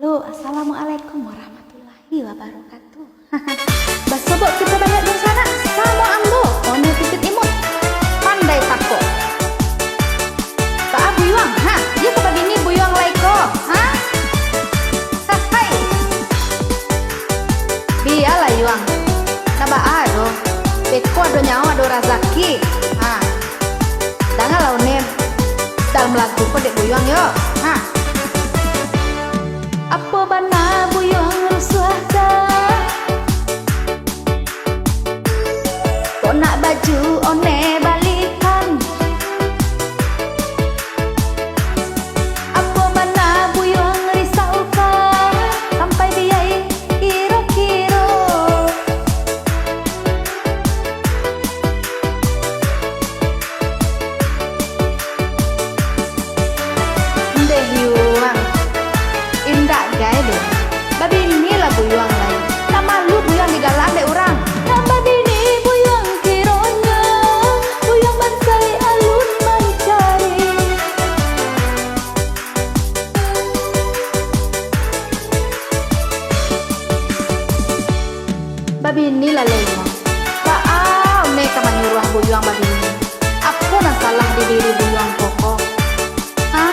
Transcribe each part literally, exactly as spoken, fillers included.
Yo, assalamualaikum warahmatullahi wabarakatuh. Basobok kito banyak dunsanak, samo ambo, One Pipit Imut. Pandai tako. Baa Buyuang, ha? Iyo ka babini Buyuang lai ko, ha? Hahai. Bialah Yuang. Ndak baa doh. Beko ado nyawa ado razaki. Ha. Dangalah One dalam lagu ko dek Buyuang yo. Ha. Apo bana Buyuang rusuahkah? Kok nak baju One balikan? Apo bana Buyuang risaukan? Sampai biai kiro-kiro. Ndeh Yuang, indak gai doh. Babini lah Buyuang lai. Ndak malu Buyuang digalak dek urang. Nak babini Buyuang kironyo, Buyuang bansai alun mancari. Babini lah lai Yuang. Baa One ka manyuruah Buyuang babini? Apo nan salah di diri Buyuang ko ko? Ha?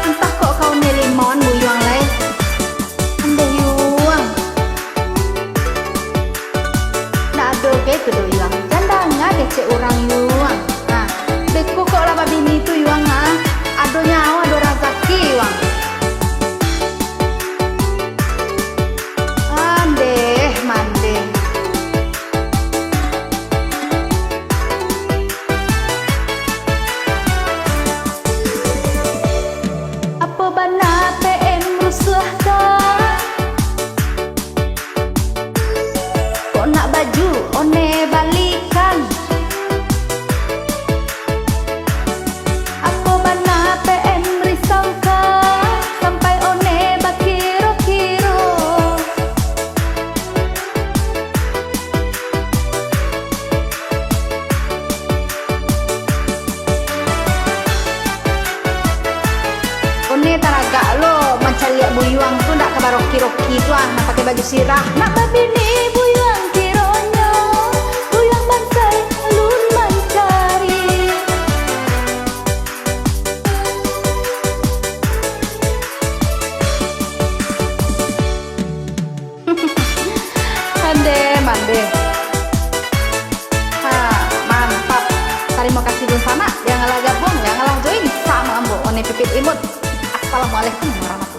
Antah kok ka One limaun Buyuang lai. Andeh Yuang. Ndak ado gai tu doh Yuang. Jan danga kecek urang Yuang. Ha. Beko kok lah babini tu Yuang, ha. Ado nyawa, ado razaki Yuang. Andeh, mandeh. Apo bana P M rusuahkah? Kok nak baju One balikan? Apo bana P M risaukan? Sampai One bakiro-kiro. One taragak lo mancaliak Buyuang tu, ndak ka baroki-roki tu ah, nak pakai baju sirah. Nak babini Buyuang kironyo, Buyuang bansai alun mancari. Andeh, mandeh. Ha, mantap. Tarimo kasih dunsanak, janganlah gabuang, janganlah join samo ambo, One Pipit Imut. Assalamualaikum warahmatullahi